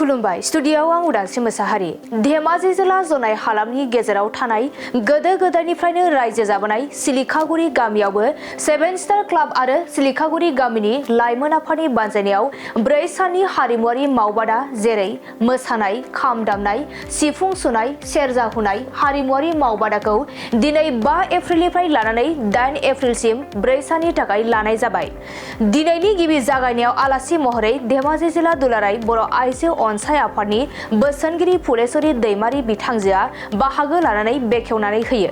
खुलुमबाय स्टुडियोआव आं उदांस्रि मोसाहारि धेमाजि जिल्ला जनाय हालामनि गेजेराव थानाय गोदो गोदायनिफ्रायनो रायजो जाबोनाय सिलिखागुरि गामियावबो सेभेन स्टार क्लाब आरो सिलिखागुरि गामिनि लाइमोन आफादनि बानजायनायाव 4 साननि हारिमुआरि मावबादा जेरै मोसानाय, खाम दामनाय, सिफुं सुनाय, सेरजा हुनाय हारिमुआरि मावबादाखौ दिनै 5 एप्रिलनिफ्राय लानानै 8 एप्रिलसिम 4 साननि थाखाय लानाय जाबाय। दिनैनि गिबि जागायनायाव आलासि महरै धेमाजि जिल्ला दुलाराय बर' आइजो अनसाय आफादनि बोसोनगिरि फुलेश्वरी दैमारि बिथांजोआ बाहागो लानानै बेखेवनानै होयो।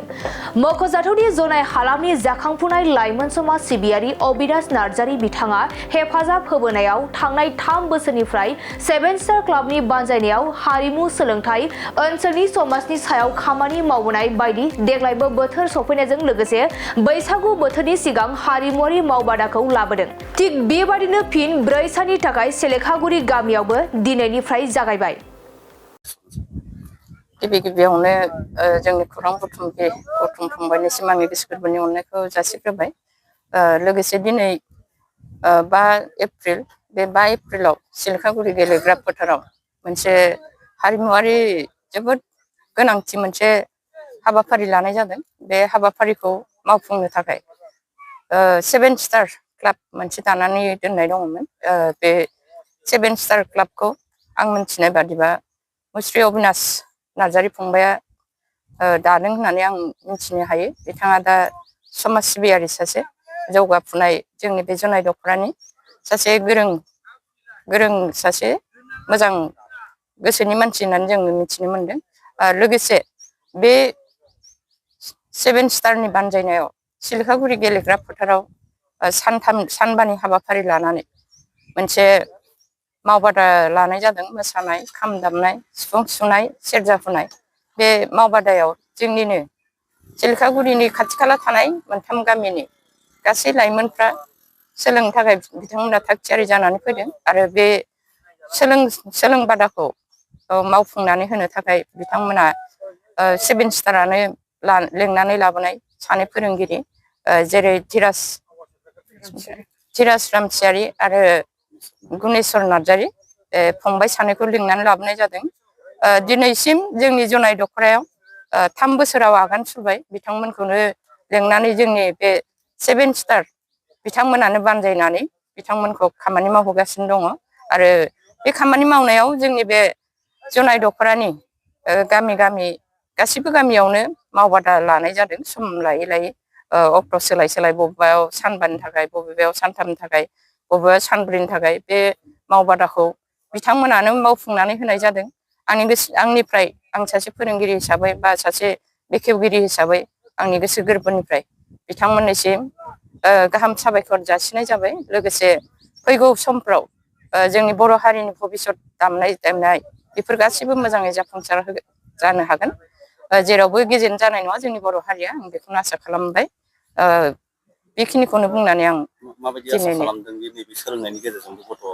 मख'जाथावदि जनाय हालामनि जाखांफुनाय लाइमोन समाज सिबियारि अबिनाश नार्जारी बिथाङा हेफाजाब होबोनायाव थांनाय 3 बोसोरनिफ्राय सेभेन स्टार क्लाबनि बानजायनायाव हारिमु सोलोंथाइ ओनसोलनि समाजनि सायाव खामानि मावबोनाय बायदि देग्लायबो बोथोर सफैनायजों लोगोसे बैसागु बोथोरनि सिगां हारिमुआरि मावबादाखौ लाबोदों। थिग बेबादिनो फिन 4 साननि थाखाय सिलिखागुरि गामियावबो दिनैनिफ्राय जागायबाय। गिबियावनो जोंनि खौरां बुथुम फंबायनिसिम आंनि गोसो गोरबोनि अननायखौ जासिग्रोबाय। लोगोसे दिनै 5 एप्रिल बे 5 एप्रिलाव सिलिखागुरि गेलेग्रा फोथाराव मोनसे हारिमुआरि जोबोद गोनांथि मोनसे हाबाफारि लानाय जादों। बे हाबाफारिखौ मावफुंनो थाखाय सेभेन स्टार क्लाब मोनसे दानानै दोननाय दङमोन। बे सेभेन स्टार क्लाबखौ आं मिथिनाय बादिबा मुस्रि अबिनाश नार्जारी फंबाया दादों होननानै आं मिथिनो हायो। बिथाङा दा समाज सिबियारि सासे जौगाफुनाय जोंनि बे जनाय दख'रानि सासे गोरों सासे मोजां गोसोनि मानसि होननानै जों मिथिनो मोनदों। लोगोसे बे सेभेन स्टारनि बानजायनायाव सिलिखागुरि गेलेग्रा फोथाराव सानबानि हाबाफारि लानानै मोनसे मावबादा लानाय जादों। मोसानाय, खाम दामनाय, सिफुं सुनाय, सेरजा हुनाय। बे मावबादायाव जोंनिनो सिलिखागुरिनि खाथि खाला थानाय 3 गामिनि गासै लाइमोनफ्रा सोलोंनो थाखाय बिथांमोना थाग थियारि जानानै फैदों आरो बे सोलोंबादाखौ मावफुंनानै होनो थाखाय बिथांमोना सेभेन स्टारानो लेंनानै लाबोनाय सानै फोरोंगिरि जेरै धीराज रामसियारि आरो गुनेश्वर नार्जारी फंबाय सानैखौ लिंनानै लाबोनाय जादों। दिनैसिम जोंनि जनाय दख'रायाव 3 बोसोराव आगान सुरबाय। बिथांमोनखौनो लेंनानै जोंनि बे सेभेन स्टार बिथांमोनानो बानजायनानै बिथांमोनखौ खामानि मावहोगासिनो दङ आरो बे खामानि मावनायाव जोंनि बे जनाय दख'रानि गामि गासिबो गामियावनो मावबादा लानाय जादों। सम लायै लायै अक्ट' सोलाय बबेबायाव सानबानि थाखाय, बबेबायाव सानथामनि थाखाय, बबेबा सानब्रैनि थाखाय बे मावबादाखौ बिथांमोनानो मावफुंनानै होनाय जादों। आंनिफ्राय आं सासे फोरोंगिरि हिसाबै बा सासे बेखेवगिरि हिसाबै आंनि गोसो गोरबोनिफ्राय बिथांमोननिसिम गाहाम साबायखर जासिनाय जाबाय। लोगोसे फैगौ समफ्राव जोंनि बर' हारिनि भबिसत दामनाय देनाय बेफोर गासिबो मोजाङै जाफुंसार जानो हागोन। जेरावबो गेजेन जानाय नङा जोंनि बर' हारिया, आं बेखौनो आसा खालामबाय। बेखिनिखौनो बुंनानै आं माबायदि आसा खालामदों नैबे सोलोंनायनि गेजेरजोंबो गथ'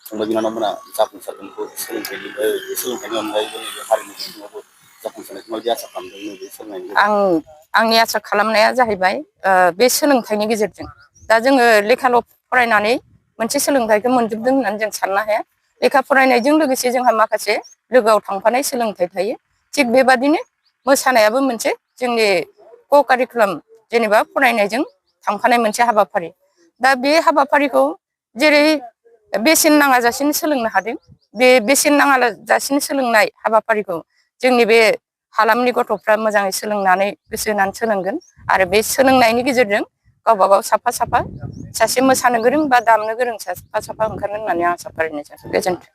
फंबाय बिनानावमोना जाफुंसारगोनखौ सोलोंथाइनि अनगायैबो नैबे हारिमु बिथिङावबो जाफुंसारनायखौ माबायदि आसा खालामदों नैबे सोलोंनायनि गेजेरजों? आंनि आसा खालामनाया जाहैबाय बे सोलोंथाइनि गेजेरजों दा जोङो लेखाल' फरायनानै मोनसे सोलोंथाइखौ मोनजोबदों होननानै जों साननो हाया। लेखा फरायनायजों लोगोसे जोंहा माखासे लोगोआव थांफानाय सोलोंथाइ थायो। थिग बेबादिनो मोसानायाबो मोनसे जोंनि कारिकुलाम जेनेबा फरायनायजों थांफानाय मोनसे हाबाफारि। दा बे हाबाफारिखौ जेरै बेसेन नाङाजासेनो सोलोंनो हादों, बे बेसेन नाङाजासेनो सोलोंनाय हाबाफारिखौ जोंनि बे हालामनि गथ'फ्रा मोजाङै सोलोंनानै गोसो होनानै सोलोंगोन आरो बे सोलोंनायनि गेजेरजों गावबा गाव साफा सासे मोसानो गोरों बा दामनो गोरों साफा ओंखारगोन होननानै आं आसा फारिनाय जाबाय। गोजोन्थों।